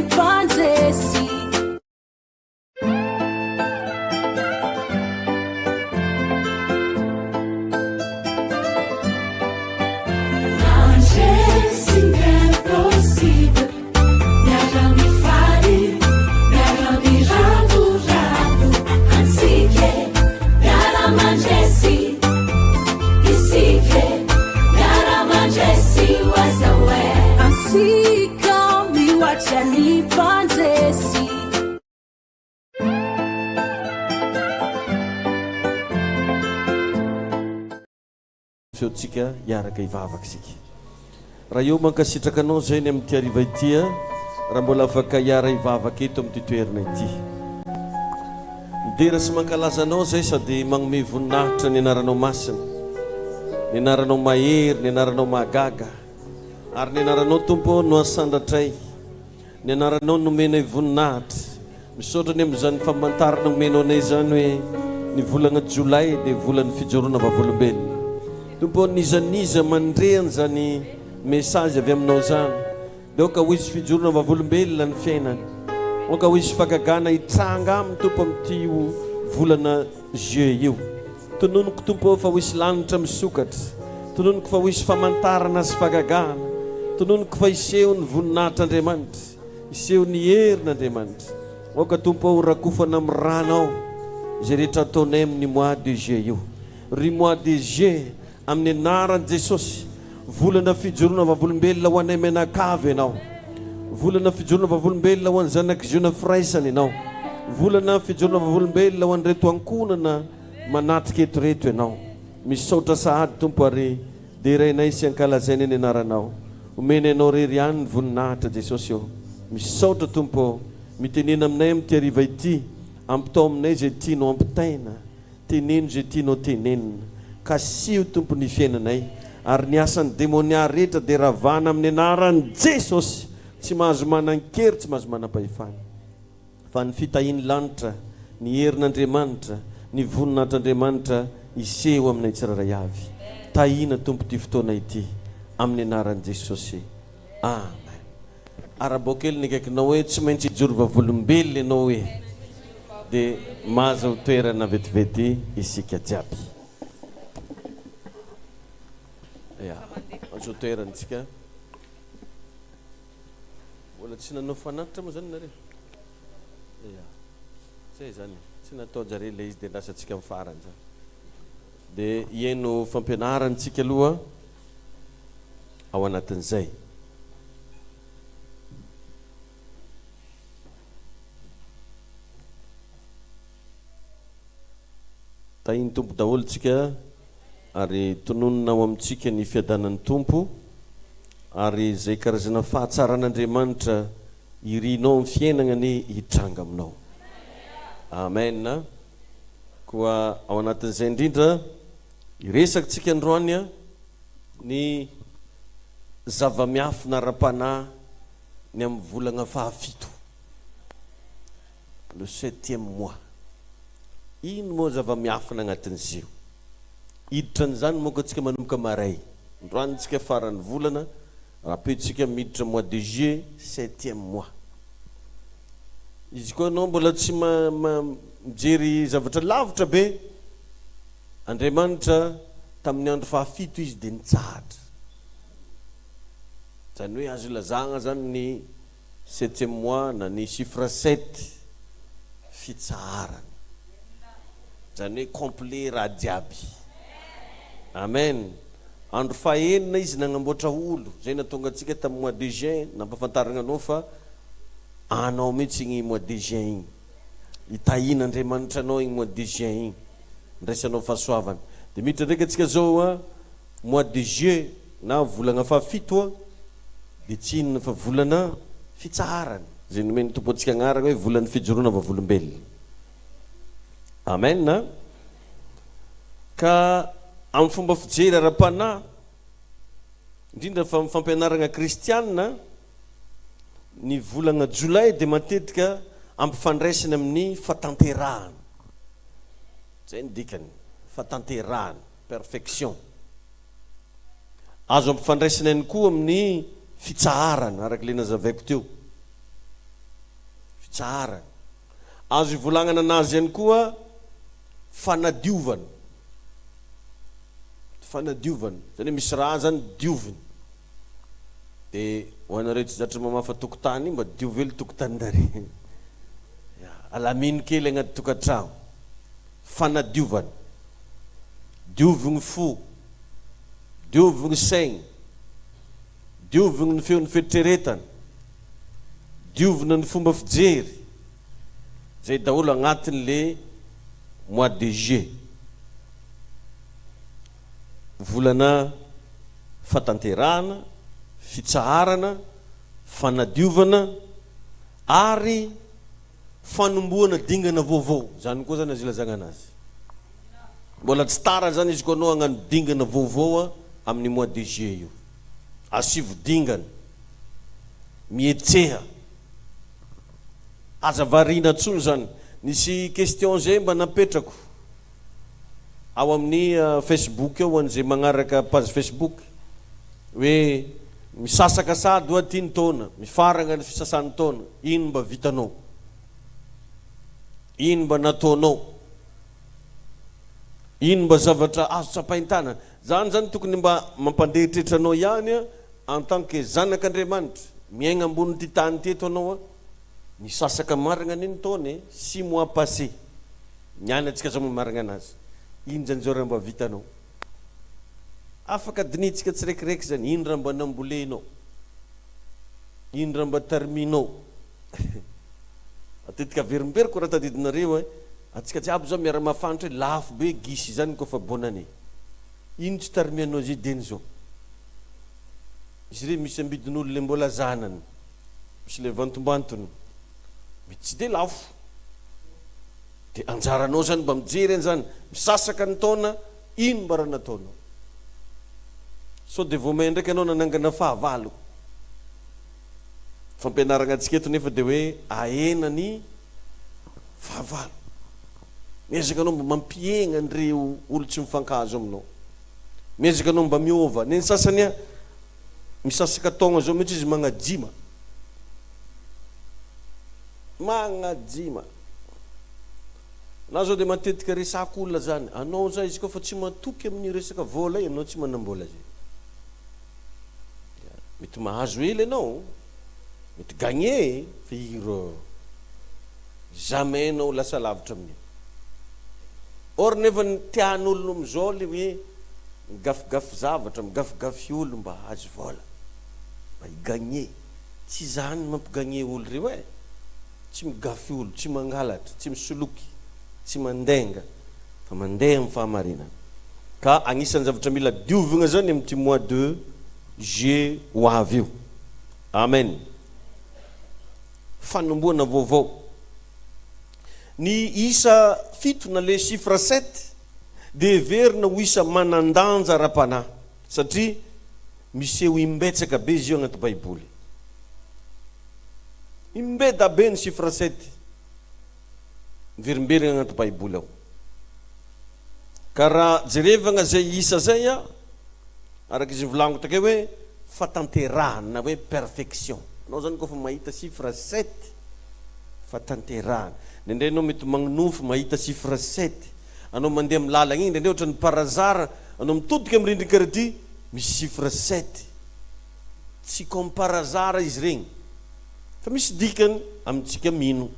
mpandresy. Mandresy ny impossible, miara-mifaly, miara-miravoravo, antsika e, miara-mandresy, isika e, miara-mandresy, oazaoe. Antsika mihoatra ny mpandresy. Feontsika hiaraka hivavaka isika. Ray ô mankasitraka anao izay ny amin'ity hariva ity a, raha mbola afaka hiara hivavaka eto amin'ity toerana ity. Midera sy mankalaza anao izay sady magnome voninahitra ny anaranao masina, ny anaranao mahery, ny anaranao mahagaga, ary ny anaranao Tompo ô no asandratray. Ny anaranao nomenay voninahitra. Misaotra ny amin'izany famantarana omenao anay izany hoe ny volana jolay dia volan'ny fijoroana vavolombelona. Tompo ô, n'iza n'iza mandre an'izany message avy aminao izany dia aoka ho hisy fijoroana vavolombelona ny fiainany. Aoka ho hisy fagagana hitranga aminy Tompo amin'ity volana juillet io. Tononiko Tompo ô fa ho hisy lanitra misokatra. Tononiko fa ho hisy famantarana sy fagagana. Tononiko fa hiseho ny voninahitr'Andriamanitra. Hiseho ny herin'Andriamanitra. Aoka Tompo ô ho rakofana amin'ny ranao izay rehetra ataonay amin'ny mois de juillet io. Ry mois de juillet, amin'ny anaran'i Jesosy, volana fijoroana vavolombelona ho anay mianakavy Ianao. Volana fijoroana vavolombelona ho an'ny zanak'i Ziona firaisana Ianao. Volana fijoroana vavolombelona ho an'ireto ankohonana manatrika eto ireto Ianao. Misaotra sahady Tompo ary derainay sy ankalazainay ny anaranao. Omenay Anao irery ihany ny voninahitra Jesosy ô. Misaotra Tompo ô. Mitenena aminay amin'ity hariva ity. Ampitao aminay izay tianao ampitaina. Teneno izay tianao tenenina. Kasiho Tompo ny fiainanay. Ary ny asan'ny demonia rehetra dia ravana amin'ny anaran'i Jesosy. Tsy mahazo manan-kery, tsy mahazo manam-pahefana. Fa ny fitahian'ny lanitra, ny herin'Andriamanitra, ny voninahitr'Andriamanitra hiseho aminay tsirairay avy. Tahina Tompo ity fotoana ity. Amin'ny anaran'i Jesosy. Amen. Arabao kely ny akaikinao hoe tsy maintsy hijoro vavolombelona ianao hoe dia mahazo toerana vetivety isika jiaby. Ya, mahazo toerana isika. Mbola tsy nanao fanatitra moa zany nareo? Ya. Tsy hay zany. Tsy natao jare ilay izy dia andrasantsika amin'ny farany zany. Dia hihaino fampianarana isika aloha. ao anatin'izay. Tahin'ny Tompo daholo tsika ary tononina ao amintsika ny fiadanan'ny Tompo ary izay karazana fahatsaran'Andriamanitra irinao amin'ny fiainagna anie hitranga aminao. Amen. Koa ao anatin'izay indrindra hiresaka tsika androany ny zava-miafina ara-panahy ny amin'ny volagna fahafito, le septième mois. Ino moa zava-miafina agnatin'izy io? Hiditra an'izany manko antsika manomboka maray. Androany tsika faran'ny volana, rahampitso tsika miditra mois de juillet, septième mois. Izy koa ianao mbola tsy mijery zavatra lavitra be, Andriamanitra, tamin'ny andro fahafito Izy dia nitsahatra. Izany hoe azo ilazagna zany ny septième mois na ny chiffre sept, fitsaharana. Izany hoe complet raha jiaby. Amen. Andro fahenina Izy nagnamboatra olo. Zay nahatonga antsika tamin'ny mois de juin, nampahafantaragna anao fa anao mihitsy igny mois de juin igny. Hitahian'Andriamanitra anao igny mois de juin igny. Andraisanao fahasoavana. Dia miditra ndraiky antsika zao a, mois de juillet na volagna fahafito a, dia tsy inona fa volana fitsaharana, izay nomen'ny Tompo antsika agnarana hoe volan'ny fijoroana vavolombelona. Amen a. Ka amin'ny fomba fijery ara-panahy, indrindra fa amin'ny fampianarana kristianina, ny volagna jolay dia matetika ampifandraisina amin'ny fatanterahana. Zay ny dikany, fatanterahana, perfection. Azo ampifandraisina ihany koa amin'ny fitsaharana, araka ilay nazavaiko teo. Fitsaharana. Azo ivolagnana anazy ihany koa fanadiovana. Fanadiovana. Zany hoe misy raha zany diovina. De ho anareo tsy zatra mamafa tokotany io mba diovy hely tokotaninareo. Ya, alamino kely agnaty tokantragno. Fanadiovana. Diovy ny fo. Diovy ny saigny. Dioviny ny feon'ny fieritreretana. Diovina ny fomba fijery. Zay daholo agnatin'le mois de juillet. Volana fatanterahana, fitsaharana, fanadiovana ary fanombohana dingana vaovao. Zany koa zany azo ilazagna anazy. Mbola tsy tara zany izy koa anao hagnano dingana vaovao amin'ny mois de juillet io. Asivo dingana. Mihetseha. Aza variana tsony zany. Nisy question zay mba napetrako ao amin'ny Facebook ao ho an'izay magnaraka page Facebook hoe misasaka sady hoa ty ny taona, mifaragna ny fisasan'ny taona, ino mba vitanao? Ino mba nataonao? Ino mba zavatra azo tsapain-tanana? Zany zany tokony mba mampandehitrehitra anao ihany en tant que zanak'Andriamanitra, miaigna ambonin'ity tany ity eto anao an, nisasaka marigna anie ny taona e, 6 mois passé, niany antsika zao mamaragna anazy, ino zany zao raha mba vitanao? Afaka dinihintsika tsiraikiraiky zany, ino raha mba nambolenao? Ino raha mba tariminao? Matetika averimberiko raha tadidinareo e, antsika jiaby zao miara-mahafantra hoe lafo be gisa zany koa fa bonne année. Ino tsy tarimianao zay dieny zao? Izy ireny misy ambidin'olo le mbola zanany, misy le vantombantony, mety tsy de lafo. De anjaranao zany mba mijery an'izany, misasaka ny taona, ino mba raha nataonao? Sao de vao may ndraiky anao nanangana fahavalo. Fampianaragna antsika eto nefa de hoe ahena ny fahavalo. Miezaka anao mba mampihegna an'ireo olo tsy mifankahazo aminao. Miezaka anao mba miôva. Ny sasany a, misasaka taogna zao mihitsy izy magnajima. Magnajima. Na zao de matetika resako olona zany, anao za izy koa fa tsy matoky amin'ny resaka vôla io, anao tsy manam-bôla zay. Mety mahazo hely anao, mety gagner fa ireo jamais anao lasa lavitra amin'io. Or nefa ny tian'olona amizao le hoe migafigafy zavatra, migafigafy olo mba hahazo vôla, mba hi-gagner. Tsy zany mampigagner olo reo e. Tsy migafy olo, tsy mangalatra, tsy misoloky, tsy mandenga fa mandeha amin'ny fahamarinana. Ka agnisan'ny zavatra mila diovigna zany amin'ity mois de juillet ho avy io. Amen. Fanombohana vaovao. Ny isa 7 na le chiffre 7 dia heverina ho isa manan-danja ara-panahy satria miseho imbetsaka be izy io agnaty Baiboly. Imbeda be ny chiffre 7 miverimberigna agnaty Baiboly ao. Ka raha jerevagna zay isa zay a, araka izay volagniko takeo hoe fatanterahana na hoe perfection. Anao zany kôfa mahita chiffre 7, fatanterahana. Indraindray anao mety magnonofy mahita chiffre 7, anao mandeha amin'ny lalagna igny indraindray ohatran'ny par hasard anao mitodika amin'ny rindriny karaha ty misy chiffre 7. Tsy comme par hasard izy regny fa misy dikany amintsika mino.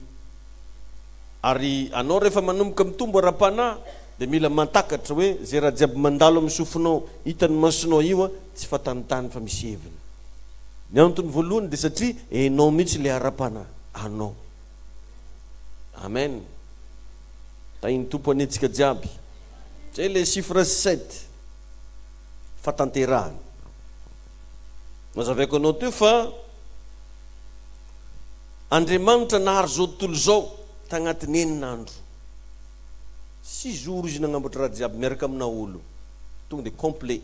Ary anao rehefa manomboka mitombo ara-panahy dia mila mahatakatra hoe zay raha jiaby mandalo amin'ny sofinao, hitan'ny masonao io tsy fatanitany fa misy heviny. Ny antony voalohany dia satria enao mihitsy le ara-panahy, anao. Amen. Tahin'ny Tompo anie tsika jiaby. Zay le chiffre 7 fatanterahana. Nazavaiko anao teo fa Andriamanitra nahary zao tontolo izao tagnatin'ny 6 andro. 6 jours izy nagnamboatra raha jiaby miaraka amina olo. Tonga de complet.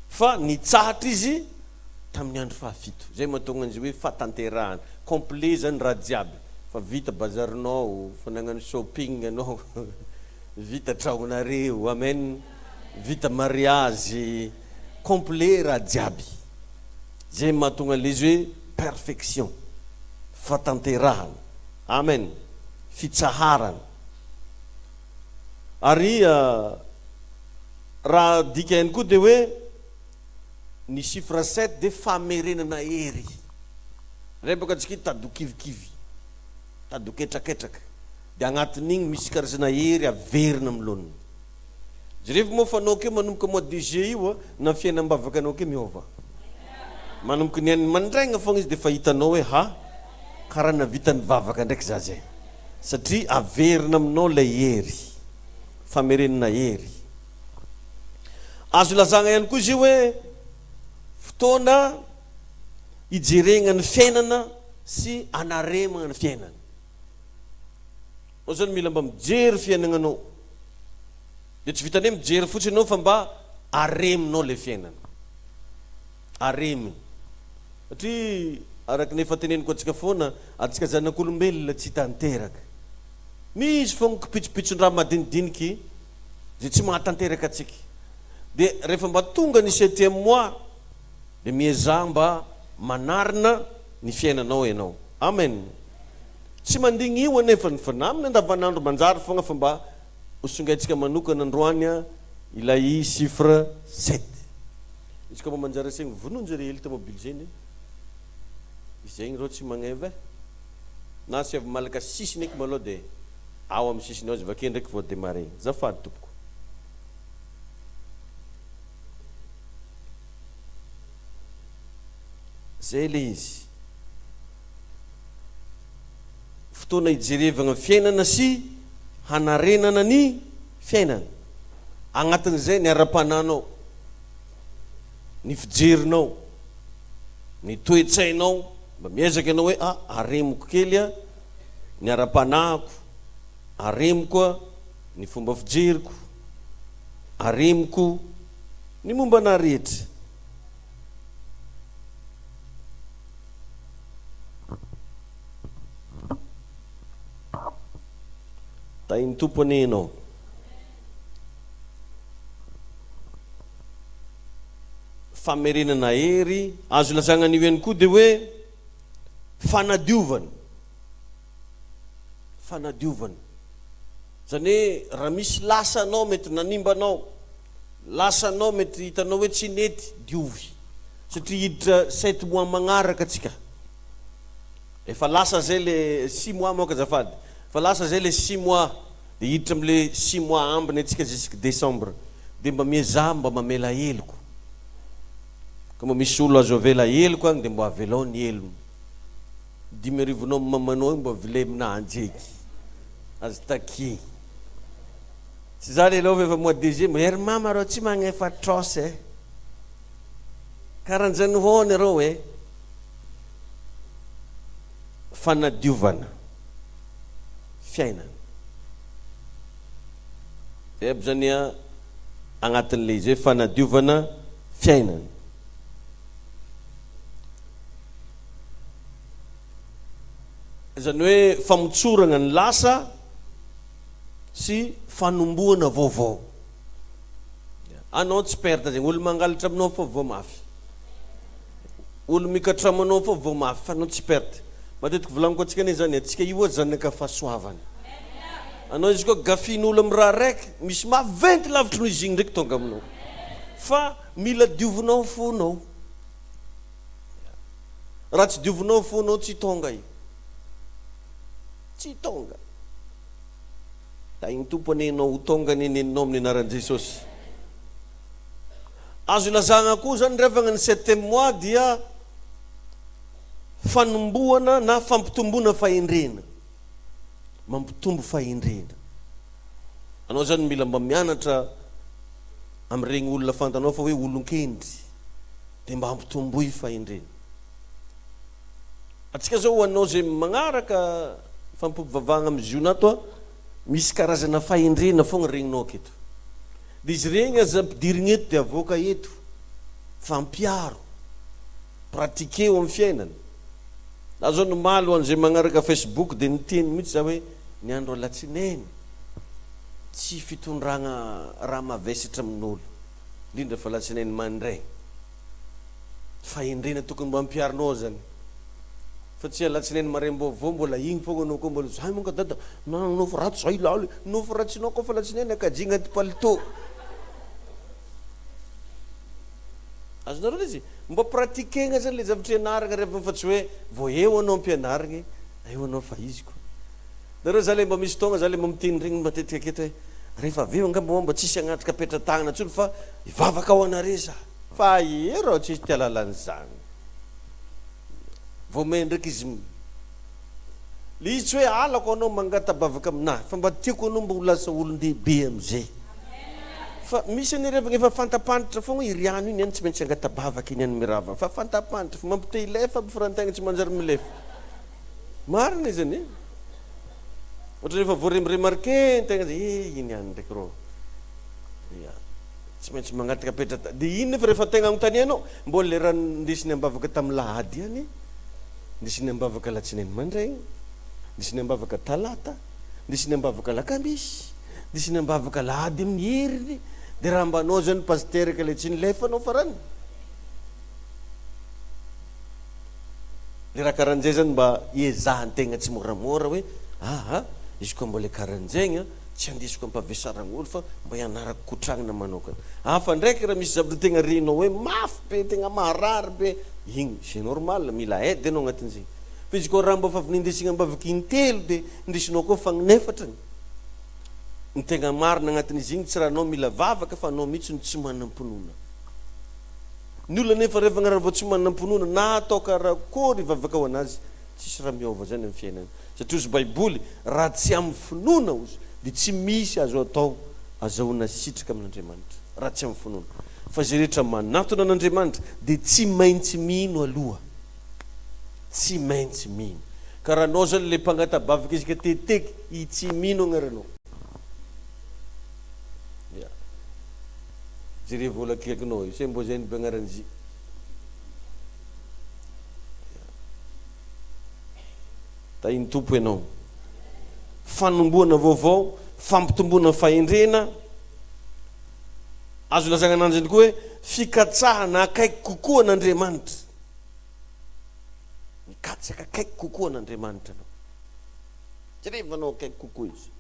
Fa nitsahatra izy tamin'ny andro faha-7. Zay mahatonga an'izy hoe fatanterahana. Complet zany raha jiaby. Fa vita bazarinao, fa nagnano shopping anao, vita tragnonareo, amen. Vita mariage, complet raha jiaby. Zay mahatonga an'ilay izy hoe perfection. Fatanterahana. Amen. Fitsaharana. Ary raha adika ihany koa dia hoe ny chiffre sept dia famerenana hery. Rebaka antsika hitady ho kivikivy, hitady ho ketraketraka. Dia agnatin'igny misy karazana hery averina amin'ny laoniny. Jerevo moa fa anao keo manomboka mois de juillet io a, na fiainam-bavaka anao keo miova. Manomboka ny an'ny mandraigna fogna izy defa hitanao hoe ha, karaha navita nivavaka ndraiky za zay. Satria averina aminao ilay hery. Famerenana hery. Azo ilazagna ihany koa izy io hoe fotoana hijeregna ny fiainana sy anaremagna ny fiainana. Anao zany mila mba mijery fiainagnanao. Dia tsy vitan'ny hoe mijery fotsiny ianao fa mba areminao ilay fiainana. Areminy. Satria araka ny efa teneniko antsika foana, antsika zanak'olombelona tsy tanteraka. Misy foana kipitsopitson-draha madinidiniky izay tsy mahatanteraka antsika. Dia rehefa mba tonga ny septième mois dia miezaha mba manarina ny fiainanao ianao. Amen. Tsy mandigny io anefa ny fa na amin'ny andavanandro manjary foagna fa mba ho songaintsika manokana androany ilay chiffre sept. Izy ka mba manjary asiagny vononjy ry hely tomobile zegny e. Izegny rô tsy magneva e. Na asiavo malaka sisiny eky malôha de ao amin'ny sisiny ao izy vake ndraiky vao demarrer. Zafady tompoko. Zay le izy. Fotoana hijerevagna fiainana sy hanarenana ny fiainana. Agnatin'izay ny ara-panahinao, ny fijerinao, ny toe-tsainao, mba miezaka ianao hoe ah aremiko kely ah ny ara-panahiko, aremiko ah ny fomba fijeriko, aremiko ny momba anah rehetra. Tahin'ny Tompo anie ianao. Famerenana hery, azo ilazana an'io ihany koa dia hoe fanadiovana. Fanadiovana. Izany hoe raha misy lasa anao mety nanimba anao, lasa anao mety hitanao hoe tsy nety, diovy. Satria hiditra sept mois magnaraka tsika. Efa lasa zay le six mois manko azafady. Efa lasa zay le six mois de hiditra amle six mois ambiny antsika jusque décembre. De mba miezaha mba mamela heloko. Ka mba misy olo azo avela heloko agny de mba avelao ny helony. Dimy arivonao am mamanao igny mba vilemina anjeky. Azo takihy. Tsy za lehilahy fa efa mois de juillet, ry mama rô tsy magnefa trosa eh. Karanjany hoany reo e! Fanadiovana fiainana. Zay aby zany a agnatin'le izy hoe fanadiovana fiainana. Zany hoe famotsoragna ny lasa sy fanombohana vaovao. Anao tsy perte zegny, olo mangalatra aminao fô voa mafy, olo mikatrama anao fô voa mafy fa anao tsy perte. Matetiky volagniko antsika anie zany, antsika io oa zanaka fahasoavana. Anao izy koa gafian'olo amy raha raiky, misy maventy lavitry noho izy igny ndraiky tonga aminao. Fa mila diovinao fonao. Raha tsy diovinao fonao tsy tonga io. Tsy tonga. Tahin'ny Tompo anie ianao ho tonga anie neninao amin'ny anaran'i Jesosy. Azo ilazana koa zany revagna ny septième mois dia fanombohana na fampitomboana fahendrena. Mampitombo fahendrena. Anao zany mila mba mianatra amin'ireny olona fantanao fa hoe olon-kendry dia mba ampitomboy fahendrena. Antsika zao ho anao zay magnaraka fampivavahagna am ziona ato a, misy karazana fahendrena fogna regninao aketo. De izy regny aza ampidirigna eto de avoaka eto fa ampiaro, pratiquer-o am fiainana. Za zao nomaly ho an'izay magnaraka facebook de niteny mihitsy za hoe ny andro alatsinainy tsy fitondragna raha mavesatra amin'olo, indrindra fa alatsinainy mandraigny. Fahendrena tokony mba ampiharinao zany. Fa tsy alatsinainy maraim-baovao mbola igny fogna anao koa mbola zay manko dada nanonofy ratsy zay laly, nofy ratsinao koa fa alatsinainy akajia agnaty palitô. Azonareo le izy? Mba pratiquer-gna zany le zavatra ianaragna refa fa tsy hoe vao eo anao ampianarigny, eo anao fa izy koa. Nareo za le mba misy fotoagna za le mba miteny regny matetika aketo hoe rehefa avy eo angamba hoa mba tsisy hagnatrika petra-tagnana intsony fa hivavaka ho anare za. Fa eo rô tsisy te hahalala an'izany. Vao may ndraiky izy Le izy tsy hoe halako anao mangata-bavaka aminahy fa mba tiako anao mba ho lasa olon-dehibe amizay. Fa misy anie revagna efa fantapantatra fogna hoe i Riano iny any tsy maintsy angata-bavaka iny any mirava fa fantapantatra fa mampite hilefa aby fa tegna tsy manjary milefa. Marina izy anie. Ohatra rehefa voa-remarquer tegna zay eh iny any ndraiky rô. Ya. Tsy maintsy mangataka petra dia iny nefa rehefa tegna anontanianao mbola le raha nindesiny am-bavaka tamin'ny lahady ihany, ndesiny am-bavaka alatsinainy mandraigny, ndesiny am-bavaka talata, ndesiny am-bavaka alakamisy, ndesiny am-bavaka alahady amin'ny heriny, dia raha mba anao zany pasitera ka le tsy nilefanao farany. Le raha karan'izay zany mba iezahan-tegna tsy moramora hoe aa izy koa mbola karan'izegny an, tsy andesiko ampavesaragna olo fa mba ianarako kotragnina manokana. Hafa ndraiky raha misy zavatra tegna renao hoe mafy be, tegna maharary be, igny c'est normal, mila aide anao agnatin'izegny. Fa izy koa raha mba fa avy nindesigna am-bavaka intelo de indesinao koa fagnin'efatrany. Ny tegna marina agnatin'izy igny tsy raha anao mila vavaka fa anao mihitsy no tsy manam-pinoana. Ny olona anefa rehefa raha vao tsy manam-pinoana na atao karakôry vavaka ho anazy, tsisy raha miôva zany amin'ny fiainany. Satria ozy baiboly, raha tsy amin'ny finoana ozy dia tsy misy azo atao azahoana sitraka amin'Andriamanitra, raha tsy amin'ny finoana. Fa izay rehetra manatona an'Andriamanitra dia tsy maintsy mino aloha. Tsy maintsy mino. Ka raha anao zany le mpangata-bavaka isaka teteky, i tsy mino agnaranao. Ya. Jerevo olo akaikinao io, se mbô zay ny be agnaran'izy. Tahin'ny Tompo ianao. Fanombohana vaovao, fampitomboana fahendrena. Azo ilazana ananjy ihany koa hoe fikatsahana akaiky kokoa an'Andriamanitra. Mikatsaka akaiky kokoa an'Andriamanitra ianao. Jerevanao akaiky kokoa izy.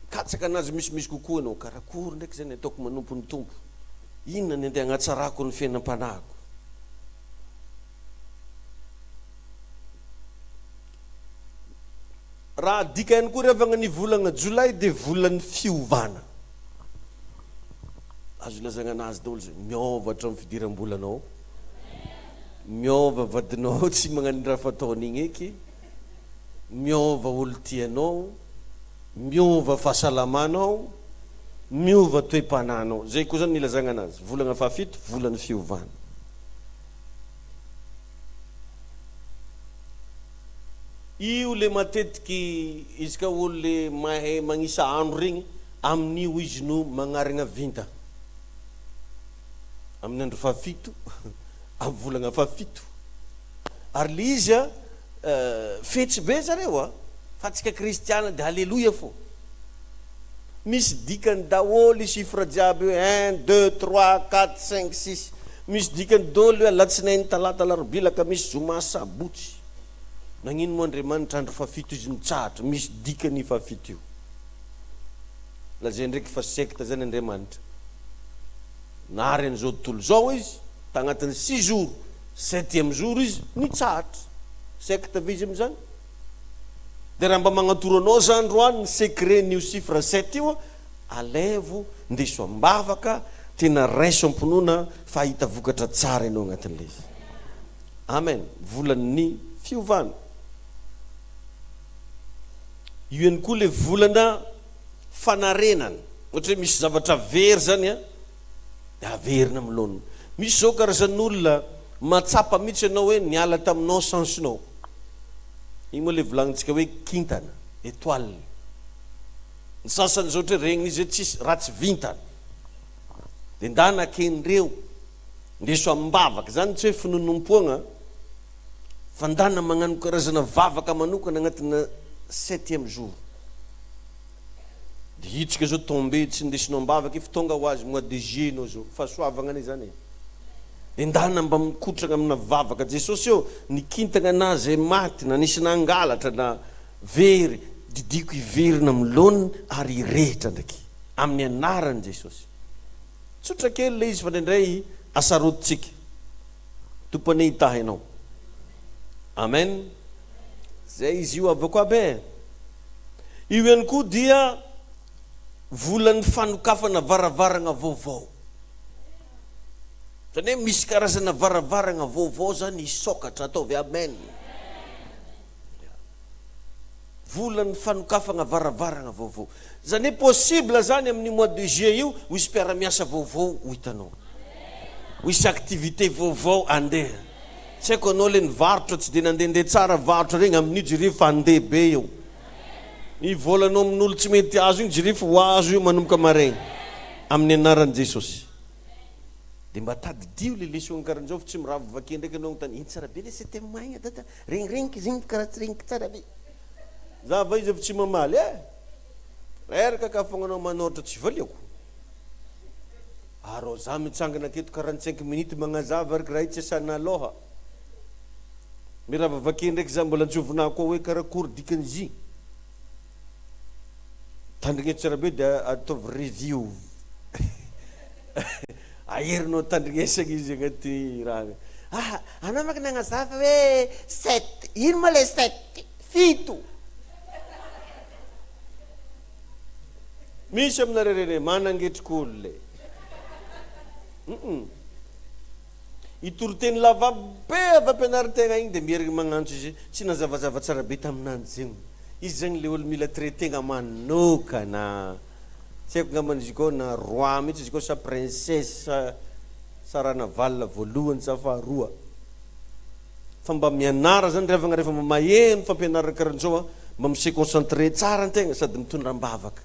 Mikatsaka anazy misimisy kokoa ianao. Karakory ndraiky zany ataoko manompo ny Tompo? Inona ny andeha hagnatsarako ny fiainam-panahiko? Raha adika ihany koa ry havagna ny volagna jolay dia volan'ny fiovana. Azo ilazagna anazy daholo zay. Miôva hatramin'ny fidiram-bolanao. Miôva vadinao tsy magnano raha fataony igny eky. Miôva olo tianao. Miova fahasalamanao, miova toe-panahinao. Zay koa zany ny ilazagna anazy. Volagna fahafito, volan'ny fiovana. Io le matetiky izy ka olo le mahay magnisa andro regny, amin'io izy no magnarigna vinta. Amin'ny andro fahafito, amin'ny volagna fahafito. Ary le izy a, Fetsy be zareo a! Fa antsika kristiana de aleloia fô. Misy dikany daholo io chiffre jiaby io, un, deux, trois, quatre, cinq, six. Misy dikany daholo io alatsinainy, talata, alarobia, alakamisy, zoma, sabotsy. Nagnino moa Andriamanitra andro fahafito izy nitsahatra? Misy dikany io fahafito io. Lazainy ndraiky fa secte zany Andriamanitra. Nahary an'izao tontolo izao izy tagnatin'ny six jours. Septième jour izy nitsahatra. Secte ve izy amin'izany? Dia raha mba magnatoro anao za androany ny secret n'io chiffre sept io, alaivo, ndeso am-bavaka, tena raiso am-pinoana fa hahita vokatra tsara ianao agnatin'ilay izy. Amen. Volan'ny fiovana. Io ihany koa le volana fanarenana. Ohatra hoe misy zavatra very zany an, dia averina amin'ny laoniny. Misy izao karazan'olona mahatsapa mihitsy ianao hoe niala taminao chance-nao. Iny moa ilay volagnintsika hoe kintana, étoile. Ny sasany izao ohatra hoe regnin'izy hoe tsisy ratsy vintana. Dia ndana kendreo, ndeso amim-bavaka. Izany tsy hoe finoanoam-poagna fa ndana magnano karazana vavaka manokana agnatina septième jour. Dia itsika zao tombe tsy ndesinao ambavaka io fa tonga ho azy mois de juillet enao zao. Fahasoavagna anie zany e. Dia ndana mba mikotrana amina vavaka Jesosy ô, ny kintana na zay maty na nisy nangalatra na very, didiako hiverina amin'ny laoniny ary hirehitra ndraiky. Amin'ny anaran'i Jesosy. Tsotra kely ilay izy fa indraindray asarotintsika. Tompo anie hitahy anao. Amen. Zay izy io avako aby e. Io ihany koa dia volan'ny fanokafana varavaragna vaovao. Zany hoe misy karazana varavaragna vaovao zany hisokatra, ataovy amen. Volan'ny fanokafagna varavaragna vaovao. Zany hoe possible zany amin'io mois de juillet io ho hisy mpiara-miasa vaovao ho hitanao. Ho hisy activité vaovao andeha. Tsy haiko anao le nivarotra tsy de nandehandeha tsara varotra regny, amin'io jereo fa andeha be io. Ny volanao amin'olo tsy mety azo igny jereo fa ho azo io manomboka maraigny. Amin'ny anaran'i Jesosy. De mba tadidio le leçon karan'izao fa tsy mirava vakia ndraiky anao agnontany ino tsara be le c'était maigna dada regniregniky zegny fa karaha tsy regniky tsara be. Za va izy efa tsy mamaly eh! Reraka ka fogna anao manoratra tsy valiako. Arô za mitsangana aketo 45 minutes magnazava ary raha io tsy asana alôha. Mirava vakia ndraiky za mbola antsovina koa hoe karakory dikan'izy. Tandrigneso tsara be de ataovy review. Aherinao tandrignesagna izy agnaty raha agny. Ah, anao manko nagnazava hoe sept, ino moa le sept? Fito. Misy aminareo reny manangetrik'olo le. Hum. Hitoriteny lava be avy ampianarin-tegna igny de mierigny magnantso izy, tsy nazavazava tsara be taminanjy zegny. Izy zegny le olo mila traiter-gna manokana. Tsy haiko ngambany izy koa na roi mihitsy izy koa sa princesse sa sa ranavalona voalohany sa faharoa. Fa mba mianara zany ry havagna rehefa mba maheno fampianarana karan'izao a, mba mi se concentrer tsara antegna sady mitondra am-bavaka.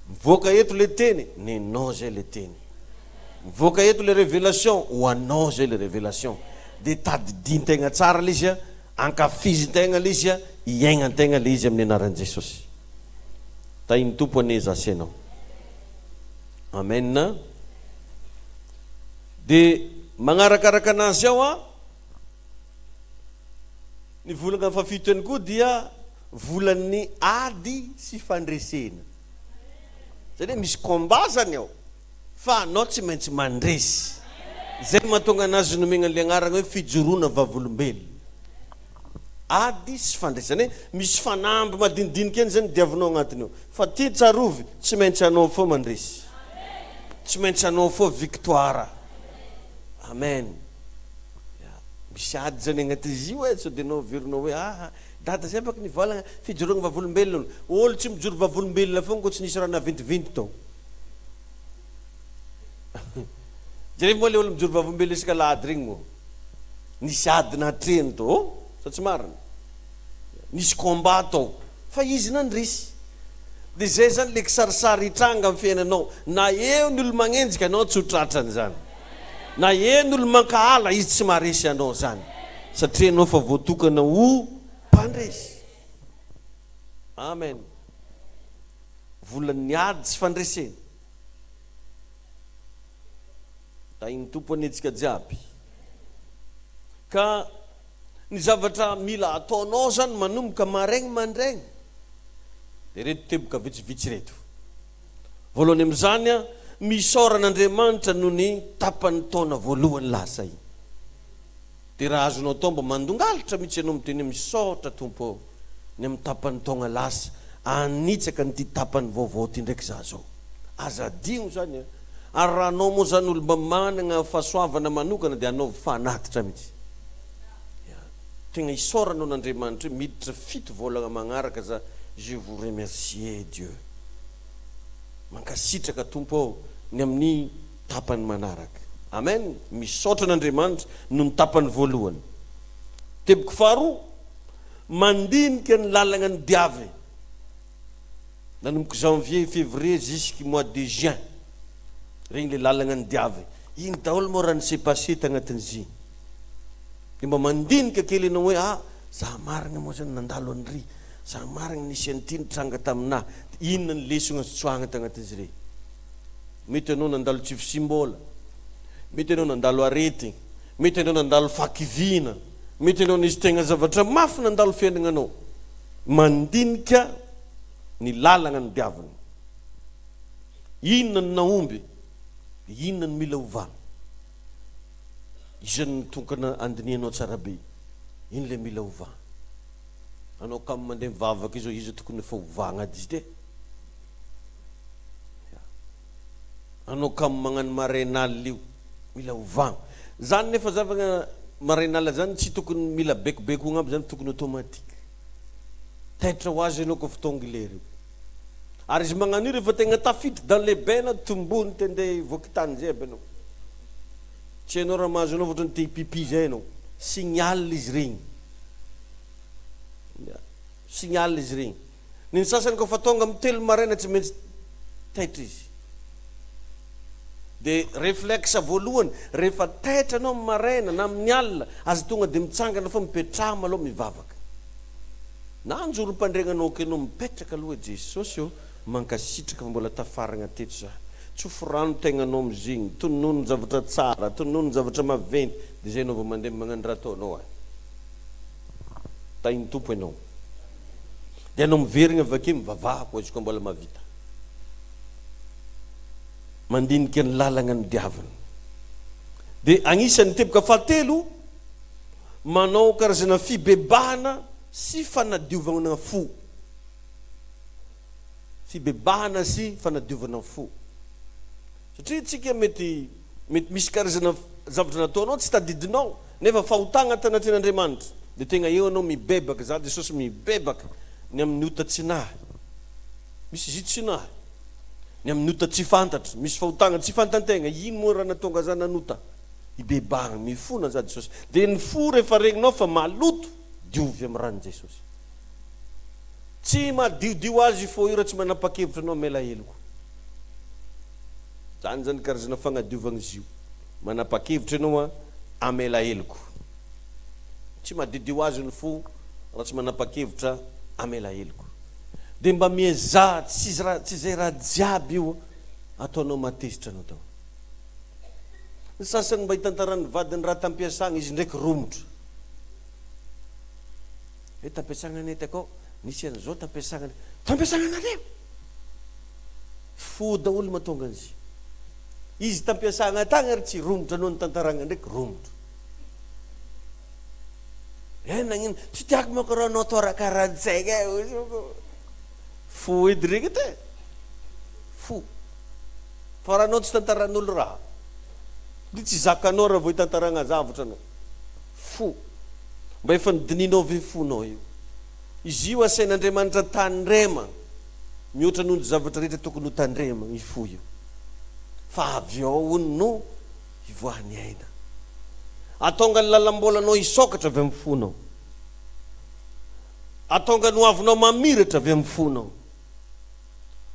Mivoaka eto le teny, nenao zay le teny. Mivoaka eto le révélation, ho anao zay le révélation. De tadidin-tegna tsara le izy a, ankafizin-tegna le izy a, iaignan-tegna le izy amin'ny anaran'i Jesosy. Tahin'ny Tompo anie za sy ianao. Amen. De magnarakaraka anazy ao a, ny volana fahafito ihany koa dia volan'ny ady sy fandresena. Zany hoe misy combat zany ao fa anao tsy maintsy mandresy. Zay no mahatonga anazy nomena an'le agnarana hoe fijoroana vavolombelona. Ady sy fandresena. Zany hoe misy fanamby madinidinika eny zany diavinao agnatiny ao. Fa ty tsarovy, tsy maintsy anao fô mandresy. Tsy maintsy anao fô victoire. Amen. Ya, misy ady zany agnatin'izy io e, sao dia anao averinao hoe aha, dada zay baka nivalagna, fijoroagna vavolombelona. Olo tsy mijoro vavolombelona fogna koa tsy nisy raha navintivinty tao. Jereo moa le olo mijoro vavolombelona isaka alahady regny moa. Nisy ady natrehiny tao, oh, sa tsy marina? Nisy combat tao, fa izy nandresy. Dia izay zany le kisarisary hitranga amin'ny fiainanao. Na eo ny olo magnenjika anao tsy ho tratrany zany. Na eo ny olo mankahala izy tsy maharesy anao zany. Satria ianao efa voatokana ho mpandresy. Amen. Volan'ny ady sy fandresena. Tahin'ny Tompo anie tsika jiaby. Ka ny zavatra mila ataonao zany manomboka maraigny mandraigny dia ireto teboka vitsivitsy ireto. Voalohany amin'izany, misaora an'Andriamanitra noho ny tapany taona voalohany lasa iny. Dia raha azonao atao mba mandongalitra mihitsy ianao miteny hoe misaotra Tompo ô ny amin'ny tapany taogna lasa, anitsaka an'ity tapany vaovao ity ndraiky za zao. Aza adino zany an! Ary raha anao moa zany olo mba managna fahasoavana manokana dia anaovy fanatitra mihitsy. Ya. Tegna isaorana an'Andriamanitra hoe miditra fito vôlagna magnaraka za, je vous remercie Dieu. Mankasitraka Tompo ô ny amin'ny tapany manaraka. Amen! Misaotra an'Andriamanitra noho ny tapany voalohany. Teboka faharoa, mandinika ny lalagna nodiaviny. Nanomboka janvier, février jusqu mois de juin. Regny le lalagna nodiaviny. Ino daholo moa raha ni-se passer tagnatin'izy igny? Dia mba mandinika kely ianao hoe ah, za marigna moa zany nandalo an'ry. Za marigna nisy an'ity nitranga taminah. Dia inona ny lesogna azo tsoahagna tagnatin'izy regny? Mety ianao nandalo tsy fisiam-bola. Mety ianao nandalo aretigny, mety ianao nandalo fahakiviana, mety ianao nisy tegna zavatra mafy nandalo fiaignananao. Mandinika ny lalagna nodiavina. Inona no nahomby? Inona no mila ovana? Iza no tokana andinihanao tsara be? Ino le mila ovana? Anao kamo mandeha mivavaka io zao iza tokony efa ovagna ady izy ty e? Anao kamo magnano marain'alina io mila ovagna. Zany nefa zavagna marain'alina zany tsy tokony mila bekobekoagna aby zany tokony automatique. Taitra ho azy anao kôfa tonga i lera io. Ary izy magnano io rehefa tegna tafiditra dans le bain anao tombony te ndeha hivoaka tany zay aby anao. Tsy hainao raha mahazo anao fa ohatran'ny te hi-pipi zay anao. Signal izy regny. Ya. Signal izy regny. Ny ny sasany kôfa tonga amin'ny telo maraina tsy maintsy taitra izy. De reflexe voalohany rehefa taitra anao amin'ny maraina na amin'ny alina aza tonga de mitsangana fa mipetraha malôha mivavaka. Na anjorom-pandregnanao ko enao mipetraka aloha e Jesosy ô mankasitraka fa mbola tafaragna teto za. Tsofy rano tegnanao amizigny, tonony zavatra tsara, tonony zavatra maventy de zay enao vao mandeha magnano raha ataonao a. Tahin'ny Tompo enao. De anao miverigna avake mivavaha koa izy koa mbola mahavita. Mandinika ny lalagna nodiaviny. De agnisan'ny teboka fahatelo, manao karazana fibebahana sy fanadiovana fo. Fibebahana sy fanadiovana fo. Satria tsika mety mety misy karazana zavatra nataonao tsy tadidinao nefa fahotagna tanatrin'Andriamanitra. De tegna eo anao mibebaka, za Jesosy mibebaka ny amin'ny ota tsy nahy. Misy izy io tsy nahy. Ny amin'ny ota tsy fantatra, misy fahotagna tsy fantantegna, ino moa raha natonga za nanota? Ibebahagna, mifona za Jesosy. De ny fo rehefa regninao fa maloto, diovy amin'ny ran'i Jesosy. Tsy madiodio azy io fo io raha tsy manapa-kevitra anao hamela heloka. Zany zany karazana fagnadiovagna izy io. Manapa-kevitra ianao hamela heloka. Tsy madiodio azy ny fo raha tsy manapa-kevitra hamela heloka. De mba miezaha, tsy izay raha jiaby io ataonao mahatezitra anao daholo. Ny sasany mba hitantaran'ny vadiny raha tampiasagna, izy ndraiky romotra. Hoe tampiasagna anie takao, nisy an'izao tampiasagna anie. Tampiasagna anareo! Fo daholo mahatonga an'izy. Izy tampiasagna tagny ary tsy romotra noho ny tantaragna ndraiky romotra. Eh nagnino? Tsy tiako manko raha anao atao raha karahan'zegny e, hoy izy. Fo edy regny edy e. Fo. Fa raha anao tsy tantaran'olo raha, dia tsy zakanao raha vao hitantaragna zavatra anao. Fo. Mba efa nodinihinao ve fonao io? Izy io asain'Andriamanitra tandrema mihoatra noho ny zavatra rehetra tokony ho tandrema io fo io. Fa avy ao hono no hivoahan'ny aina. Atonga ny lalam-bolanao hisokatra avy amin'ny fonao. Atonga ny hoavinao mamiratra avy amin'ny fonao.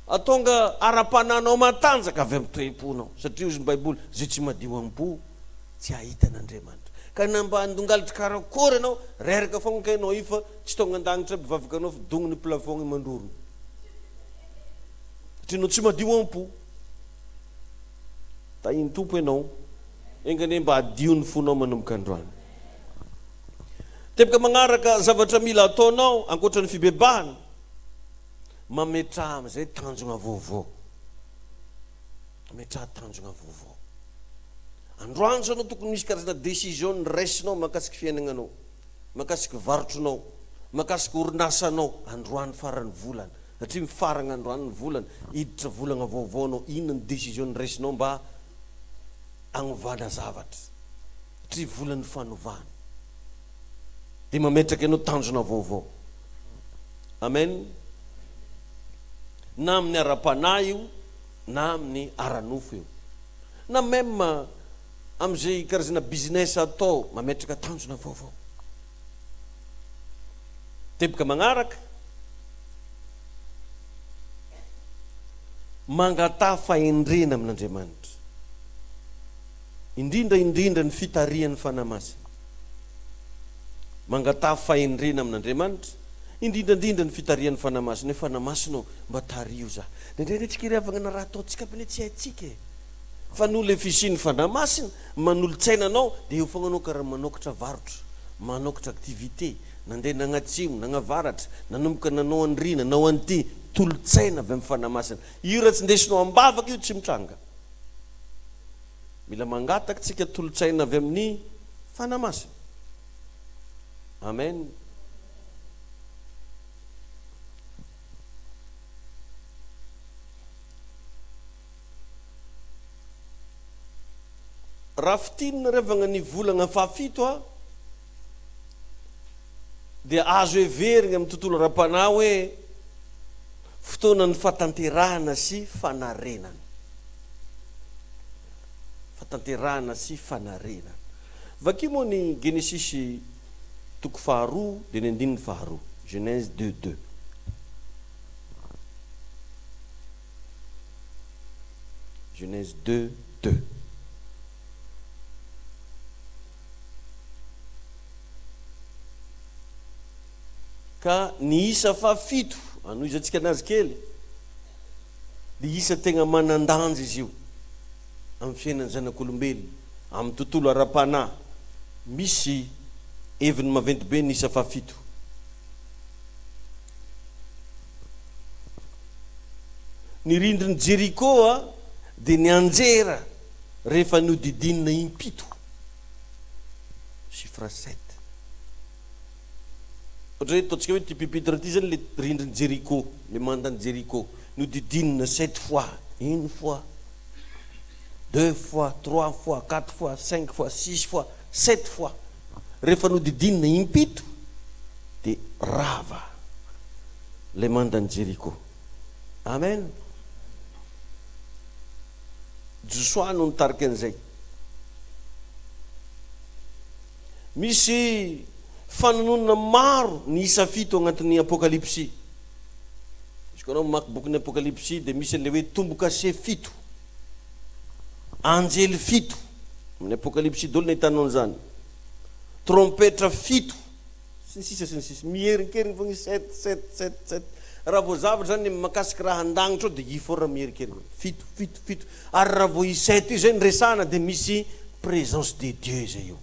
Atonga ara-panahinao matanjaka avy amin'ny toe-ponao. Satria hozy ny Baiboly, izay tsy madio am-po tsy hahita an'Andriamanitra. Ka na mba handongalitry karakôry ianao, reraka foagna kay ianao io fa tsy tonga an-danitra aby vavaka anao fa dogny ny plafond igny mandroro. Satria ianao tsy madio am-po. Tahin'ny Tompo ianao. Enga anie mba hadio ny fonao manomboka androany. Teboka magnaraka zavatra mila ataonao ankoatra ny fibebahana, mametraha amin'izay tanjona vaovao. Mametraha tanjona vaovao. Androany zao anao tokony misy karazana décision raisinao mahakasiky fiainagnanao, mahakasiky varotronao, mahakasiky orinasanao androany faran'ny volana. Satria mifaragna androany ny volana, hiditra volagna vaovao anao, inona ny décision raisinao mba agnovana zavatra? Satria volan'ny fanovana. Dia mametraka ianao tanjona vaovao. Amen. Na amin'ny ara-panahy io, na amin'ny ara-nofo io. Na même amin'izay karazana business atao, mametraka tanjona vaovao. Teboka magnaraka, mangataha fahendrena amin'Andriamanitra. Indrindra indrindra ny fitarihan'ny Fanahy Masina. Mangataha fahendrena amin'Andriamanitra, indrindra indrindra ny fitarihan'ny Fanahy Masina, hoe Fanahy Masina ô, mba tariho za. Indraindray anie tsika ry havagna na raha ataontsika aby anie tsy haintsika e. Fa noho ilay fisian'ny Fanahy Masina manolo-tsaina anao dia eo foagna anao karaha manokatra varotra, manokatra activité, nandeha nagnatsimo, nagnavaratra, nanomboka nanao an'ry, nanao an'ity, tolo-tsaina avy amin'ny Fanahy Masina. Io raha tsy ndesinao am-bavaka io tsy mitranga. Mila mangataka tsika tolo-tsaina avy amin'ny Fanahy Masina. Amen. Raha fintinina revagna ny volagna fahafito a dia azo heverigna amin'ny tontolo ara-panahy hoe fotoanan'ny fahatanterahana sy fanarenana. Fahatanterahana sy fanarenana. Vakio moa ny Genesisy toko faharoa dia ny andininy faharoa, Genèse 2, 2. Genèse 2, 2. Ka ny isa fahafito, anohizantsika anazy kely, dia isa tegna manan-danja izy io amin'ny fiainan'ny zanak'olombelona, amin'ny tontolo ara-panahy. Misy heviny maventy be ny isa fahafito. Ny rindrin'i Jeriko dia nianjera rehefa nodidinina impito, chiffre sept. Ohatra hoe ataontsika hoe ity pupitre ity zany le rindrin'i Jeriko, le mandan'i Jeriko, nodidinina sept fois, une fois, deux fois, trois fois, quatre fois, cinq fois, six fois, sept fois. Rehefa nodidinina impito dia rava ilay mandan'i Jeriko. Amen. Josoa no nitarika an'izay. Misy fanononana maro ny isa fito agnatin'ny Apokalypsy. Izy koa anao mamaky bokin'ny Apokalypsy dia misy an'ilay hoe tombo-kase fito, anjely fito. Amin'ny Apokalypsy daholo no ahitanao an'izany. Trompetra fito, sy ny sisa sy ny sisa. Miherinkeriny foagna izy, sept, sept, sept, sept. Raha vao zavatra zany mahakasiky raha an-danitra ao dia i foana miherinkeriny. Fito, fito, fito. Ary raha vao i sept io zay no resahana dia misy présence de Dieu zay eo.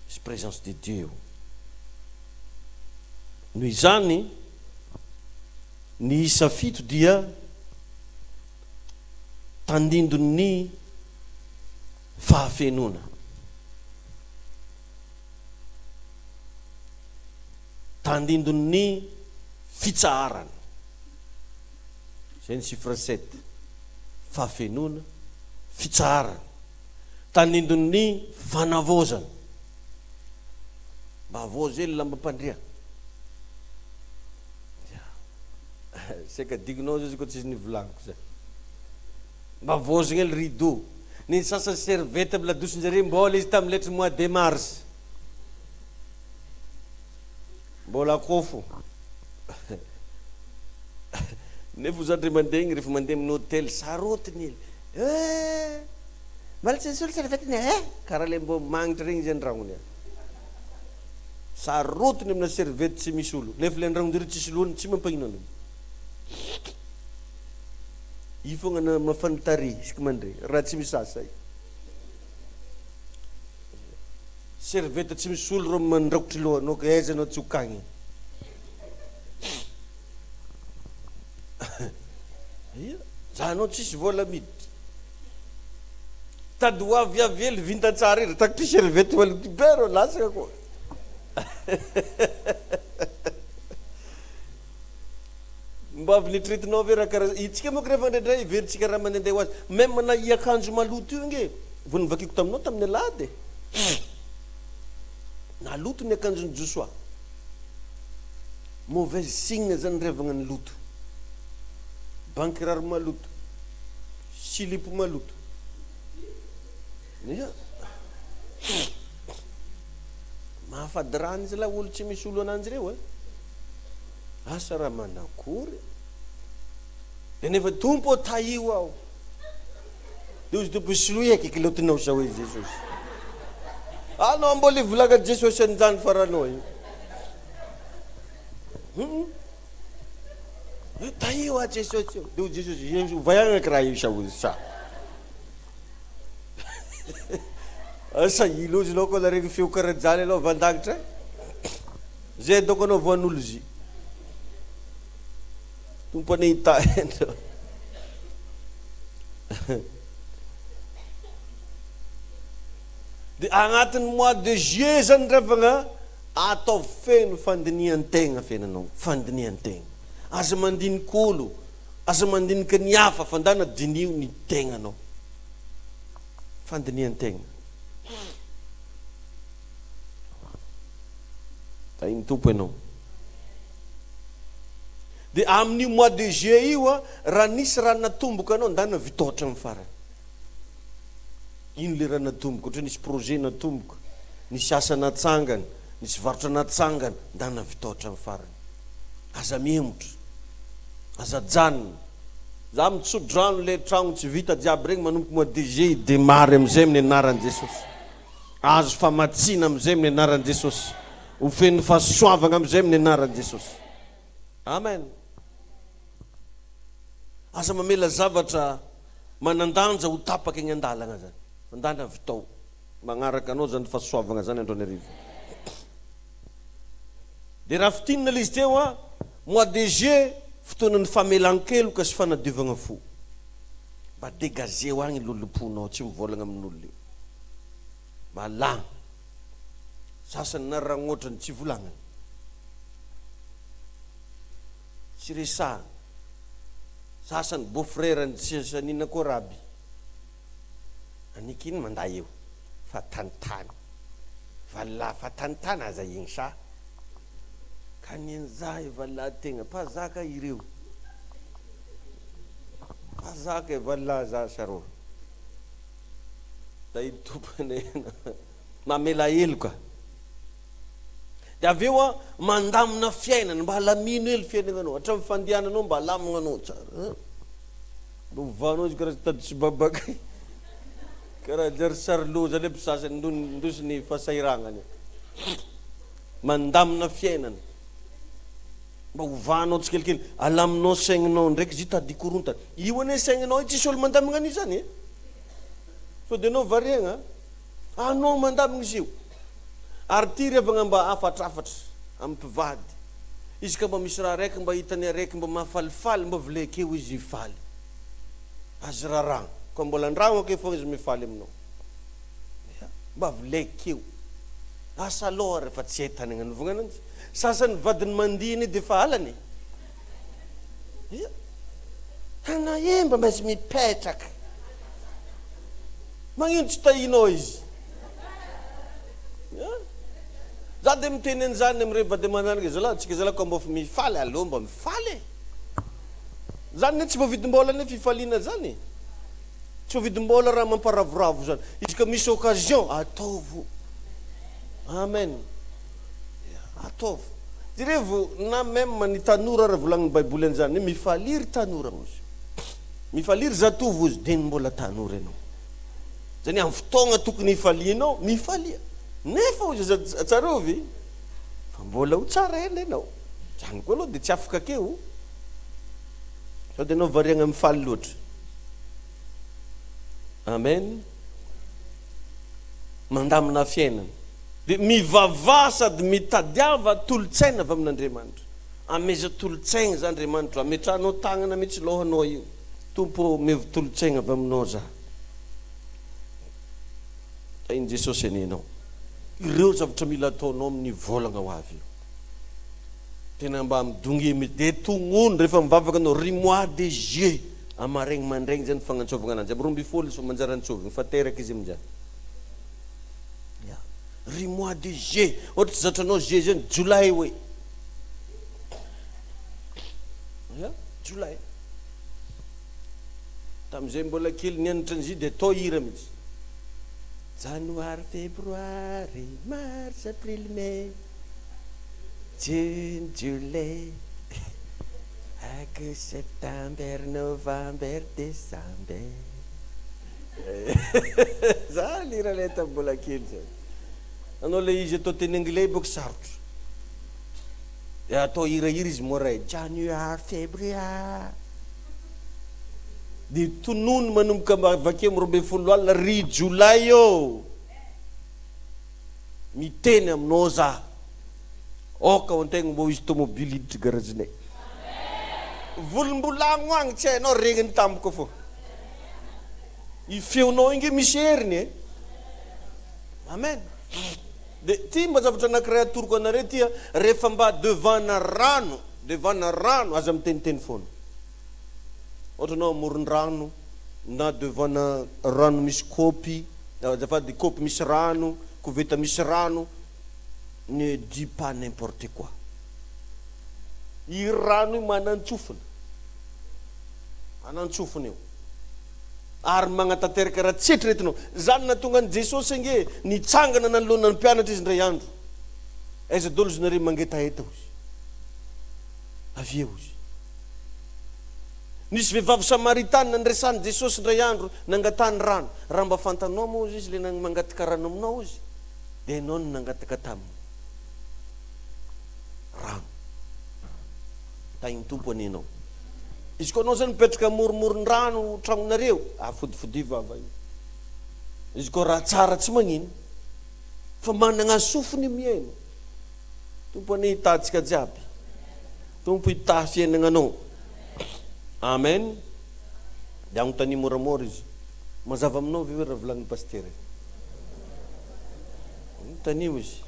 Misy présence de Dieu eo. Noho izany, ny isa fito dia tandindon'ny fahafenoana. Tandindon'ny fitsaharana. Izay ny chiffre sept. Fahafenoana, fitsaharana. Tandindon'ny fanavaozana. Mba havaozo hely lambam-pandriana. Saika adignonao zay izy koa tsisy nivolagniko zay. Mba voazogna hely rideau. Ny sasany serviette am ladosin-jare mbola izy tam letry mois de mars. Mbola akôfo. Nefa za ndray mandeha igny rehefa mandeha amin'ny hôtel sarotiny hely. Eh! Mbola tsy nisolo serviette-ny eh! Karaha le mbô magnitra regny izy an-dragnony any. Sarotiny amina serviette tsy misy olo. Nefa le an-dragnon-jareo tsisy lohany tsy mampagnino anao. Io fogna na mafana tarehy isaka mandre raha tsy misasa io. Serviette tsy misy olo reo mandrakotra lohanao ka aiza anao tsy ho kagny. Ia, za anao tsisy vola miditra. Tady ho avy avy hely vintan-tsara ery, takitry serviette maloto be reo latsaka koa. Mba avy neritreretinao ve raha karaha itsika manko rehefa indraindray heverintsika raha mandehandeha ho azy même na hiakanjo maloto io ange vao novakiko taminao tamin'ny alahady e naloto ny akanjon'i Josoa mauvaise signe zany revagna ny loto ban-kiraro maloto silipo maloto ya mahafady rano izy lahy olo tsy misy olo ananjy reo e Asa raha manakory de nefa Tompo ô tahio aho. De hozy Tompo soloy eky kilotinao sa hoe Jesosy. Anao mbola hivolagna Jesosy an'izany faranao io. Hum. Tahio aho Jesosy ô. De hozy Jesosy ovay agny raha io sa hozy sa. Asa ilo izy aloha koa naregny feo karaha jaly aloha avy an-dagnitra e. Zay dônko anao voan'olo izy. Tompo anie hitahy anao. Dia agnatin'ny mois de juillet zany ravagna ataovy feno fandinihan-tegna fiainanao, fandinihan-tegna. Aza mandinika olo, aza mandinika ny hafa fa ndana diniho ny tegnanao. Fandinihan-tegna. Tahin'ny Tompo ianao. Dia amin'io mois de juillet io a, raha nisy raha natomboka anao, ndana vitao hatramin'ny farany. Ino le raha natomboka? Ohatra hoe nisy projet natomboka, nisy asa natsangana, nisy varotra natsangana, ndana vitao hatramin'ny farany. Aza mihemotra. Aza ajanona. Za mitso-drano le tragno tsy vita jiaby regny manomboka mois de juillet hi-demarre amizay amin'ny anaran'i Jesosy. Azo famatsiana amizay amin'ny anaran'i Jesosy. Ho feno fahasoavagna amizay amin'ny anaran'i Jesosy. Amen. Aza mamela zavatra manan-danja ho tapaka egny an-dalagna zany. Mandana vitao. Magnaraka anao zany fahasoavagna zany androany hariva. Dia raha fintinina ilay izy teo an, mois de juillet fotoanan'ny famelan-keloka sy fanadiovagna fo. Mba degazeo agny lolomponao tsy mivolagna amin'olona io. Malagna. Sasany na ragnotrany tsy volagnany. Tsy resahana. Sasany beau frère-ny tsy asan'inona koa raby. Aniky iny manda eo fa tanitany. Vallah fa tanitany aza igny sa. Ka nenjahy vallah tegna mpazaka ireo. Mpazaka e vallah za sarô. Tahin'ny Tompo anie ianao. Mamela heloka. Dia avy eo an, mandamina fiainana, mba alamino hely fiainagnanao, hatramin'ny fandehananao mba alamignanao tsara an. Mba ovanao izy karaha tady tsy babaka karaha jary sarlo zany aby sasany ndosiny fahasahiranana. Mandamina fiainana. Mba ovanao tsikelikely, alaminao saigninao ndraiky izy io tady hikorontana. Io anie saigninao io tsisy olo mandamigna an'io zany e. Sao dia anao variagna. Anao mandamigna izy io. Ary ty ry havagna mba hafatrafatra amin'ny mpivady. Izy ka mba misy raha araiky mba hitany araiky mba mahafalifaly mba volekeo izy hifaly. Azy raragna. Ka mbola andragno ake fogna izy mifaly aminao. Ya, mba volekeo. Asa aloha ary fa tsy hay tany agnanovagna ananjy. Sasany vadiny mandihy anie de efa halany e. Ya. Anao e mba maintsy mipetraka. Magnino tsy tahinao izy? Za de miteny an'izany amire vady aman'anaka zalahy, tsika zalahy koa mba mifaly aleo mba mifaly e! Zany ne tsy voavidim-bola ne fifaliana zany e! Tsy voavidim-bola raha mamparavoravo zany, izy ka misy occasion ataovo, amen, ataovo, jerevo na meme ny tanora ary volagnin'ny baiboly an'izany hoe mifalia ry tanora ozy. Mifalia ry zatovo ozy dieny mbola tanora ianao. Zany hoe amin'ny fotoagna tokony hifalianao, mifalia. Nefa ozy aza tsarovy fa mbola ho tsara ela ianao. Zany koa aloha dia tsy afaka akeo. Sao dia ianao variagna mifaly loatra. Amen. Mandamina fiainana. Dia mivavaha sady mitadiava tolo-tsaina avy amin'Andriamanitra. Ameza tolo-tsaigna za Andriamanitro, ametrahanao tagnana mitsy lohanao io. Tompo ô, omevo tolo-tsaigna avy aminao za. Tahin'i Jesosy anie ianao. Ireo zavatra mila ataonao amin'ny volagna ho avy io. Tena mba midongy mitsy. De tognony rehefa mivavaka anao, ry mois de juillet, amaregny mandraigny zany fagnantsovagna ananjy. Amin'ny 12 izy fa manjary antsovigny, fa teraka izy aminjany. Ya. Ry mois de juillet, ohatra tsy zatranao juillet zany, jolay hoe. Ya, jolay. Tamin'izay mbola kely nianatra an'izy dia atao hira mihitsy. Janoary, febroary, mars, aprily, mey, june, juillet, août, september, november, december. Zany hira ilay tamin'ny mbola kely zany. Anao ilay izy atao teny anglais bôka sarotra. Dia atao hirahira izy mora e, January, February. Dia tonony manomboka vakio amin'ny 12 alina, ry jiolahy ô! Miteny aminao za. Aoka ho antegna mbô hisy tomobily hiditry garazinay. Volombolagno agny tsy hainao regniny tampoka fô. I feonao io nge misy heriny e. Amen. De ty mba zavatra anakiray atoroko anareo ty a, rehefa mba devant-na rano, devant-na rano, aza miteniteny foana. Ohatra anao amoron-drano na devant-na rano misy kaopy, azafady kaopy misy rano, koveta misy rano, ne dis pas n'importe quoi. Io rano io manan-tsofina, manan-tsofina io. Ary magnatanteraka raha tsy eritreretinao. Izany nahatonga an'i Jesosy ange nitsangana nanoloana ny mpianatra izy indray andro. Aiza daholo izy nareo mangetaheta hozy. Avy eo hozy. Nisy vehivavy samaritana niresahan'i Jesosy indray andro nangatahany rano. Raha mba fantanao moa hozy izy le mangataka rano aminao hozy dia ianao no nangataka taminy rano. Tahin'ny Tompo anie ianao. Izy koa anao zany mipetraka amoromoron-drano tragnonareo, afodifodio vava io. Izy koa raha tsara tsy magnino fa managna sofiny mihaino. Tompo anie hitahy antsika jiaby. Tompo hitahy fiainagnanao. Amen. Dia agnontania moramora izy. Mazava aminao ve hoe raha volagnin'i Pasitera io? Agnontania izy.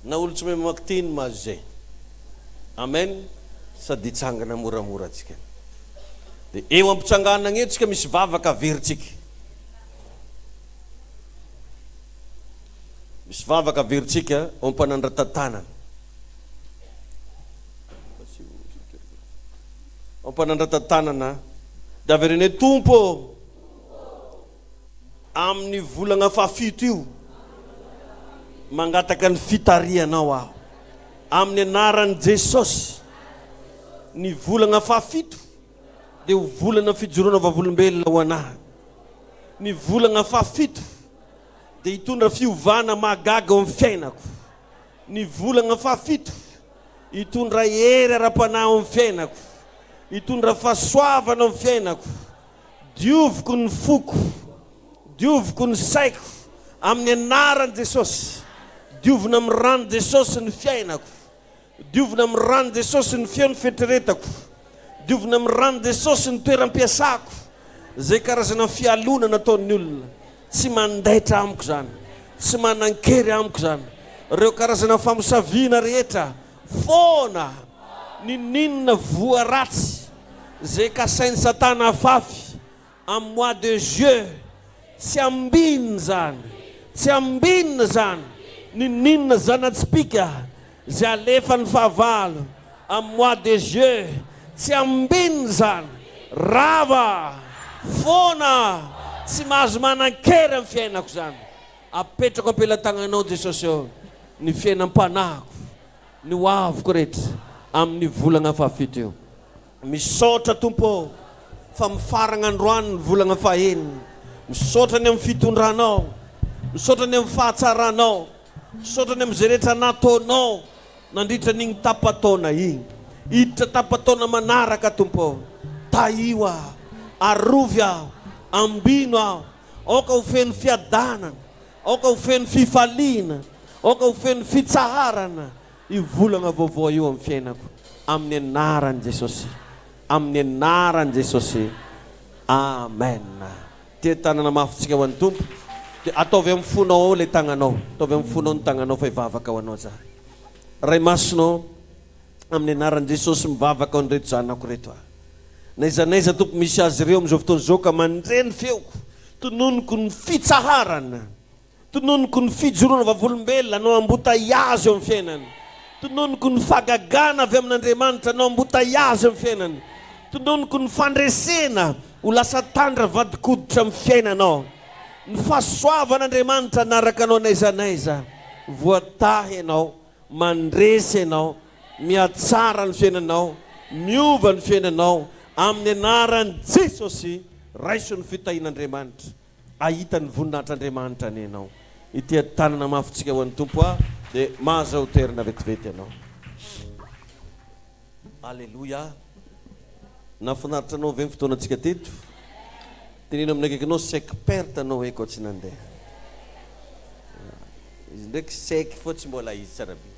Na olo tsy mahay mamaky teny mahazo izay. Amen. Sady hitsangana moramora antsika. Dia eo ampitsanganana eo tsika misy vavaka averintsika. Misy vavaka averintsika ao am-panandratan-tanana. Ao am-panandratan-tanana dia avereno hoe Tompo ô, amin'ny volagna fahafito io, mangataka ny fitarihanao aho. Amin'ny anaran'i Jesosy, ny volagna fahafito dia ho volana fijoroana vavolombelona ho anahy. Ny volagna fahafito dia hitondra fiovana mahagaga eo amin'ny fiainako. Ny volagna fahafito hitondra hery ara-panahy ao amin'ny fiainako, hitondra fahasoavana ao amin'ny fiainako. Dioviko ny foko, dioviko ny saiko amin'ny anaran'i Jesosy. Diovina amin'ny ran'i Jesosy ny fiainako. Diovina amin'ny ran'i Jesosy ny feon'ny fieritreretako. Diovina amin'ny ran'i Jesosy ny toeram-piasako. Izay karazana fialonana ataon'ny olona, tsy mandaitra amiko izany, tsy manan-kery amiko izany. Ireo karazana famosaviana rehetra, foana, n'inon'inona voa ratsy izay kasain'i Satana afafy Amin'ny mois de juin, tsy ambinina izany, tsy ambinina izany, n'inon'inona zana-tsipìka izay alefan'ny fahavalo amin'ny mois de juin, tsy ambinina izany, rava, foana, tsy mahazo manan-kery amin'ny fiainako izany. Apetrako am-pelatananao Jesosy ô, ny fiainam-panahiko, ny ho aviko rehetra amin'ny volagna fahafito io. Misaotra Tompo ô fa mifaragna androany ny volagna fahenina. Misaotra ny amin'ny fitondranao. Misaotra ny amin'ny fahatsaranao. Misaotra ny amin'izay rehetra nataonao nandritra an'igny tapa-taona igny. Hiditra tapa-taona manaraka Tompo ô. Tahio aho. Arovy aho. Ambino aho. Aoka ho feno fiadanana. Aoka ho feno fifaliana. Aoka ho feno fitsaharana. Io volagna vaovao io amin'ny fiainako amin'ny anaran'i Jesosy amin'ny anaran'i Jesosy Amen Tia tanana mafy tsika ho an'ny Tompo dia ataovy amin'ny fonao ao ilay tagnanao ataovy amin'ny fonao ny tagnanao fa hivavaka ho anao za Ray masina ô amin'ny anaran'i Jesosy mivavaka ho an'ireto zanako ireto aho n'aiza n'aiza Tompo misy azy ireo amin'izao fotoana izao ka mandre ny feoko tononiko ny fitsaharana Tononiko ny fijoroana vavolombelona hanao ambotaiazy eo amin'ny fiainany. Tononiko ny fahagagana avy amin'Andriamanitra hanao ambotaiazy eo amin'ny fiainany. Tononiko ny fandresena ho lasa tandra vadin-koditra amin'ny fiainanao. Ny fahasoavan'Andriamanitra hanaraka anao n'aiza n'aiza. Voatahy ianao, mandresy ianao, mihatsara ny fiainanao, miova ny fiainanao, amin'ny anaran'i Jesosy. Raiso ny fitahian'Andriamanitra. Hahita ny voninahitr'Andriamanitra anie ianao. Ity ady tanana mafintsika ho an'ny Tompo a, dia mahazaho toerana vetivety ianao. Aleloia. Nahafinaritra anao ve ny fotoanantsika teto? Teneno amin'ny akaikinao saiky perte anao hoe koa tsy nandeha. Izy ndraiky saiky fô tsy mbola izy tsara be.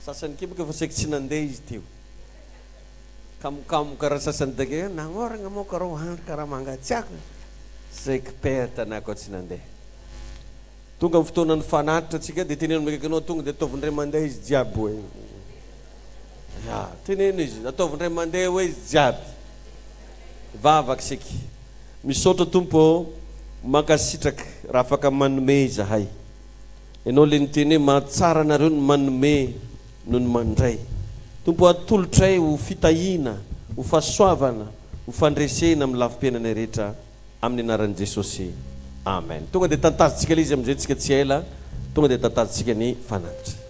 Sasany ke boka efa saiky tsy nandeha izy teo. Kamokamo karaha sasany take nagnoragna moa karaha andro karaha mangatsiaka. Saiky perte anah koa tsy nandeha. Tonga ny fotoanan'ny fanatitra tsika dia teneno amin'ny akaikinao tonga dia ataovy indray mandeha izy jiaby hoe. Ya, teneno izy, ataovy indray mandeha hoe izy jiaby. Vavaka isika. Misaotra Tompo ô, mankasitraka raha afaka manome izahay. Ianao ilay niteny hoe mahatsara anareo ny manome noho ny mandray. Tompo ô, atolotray ho fitahiana, ho fahasoavana, ho fandresena amin'ny lafim-piainanay rehetra, amin'ny anaran'i Jesosy. Amen. Tonga dia tantazontsika ilay izy amin'izay tsika tsy ela, tonga dia tantazontsika ny fanatitra.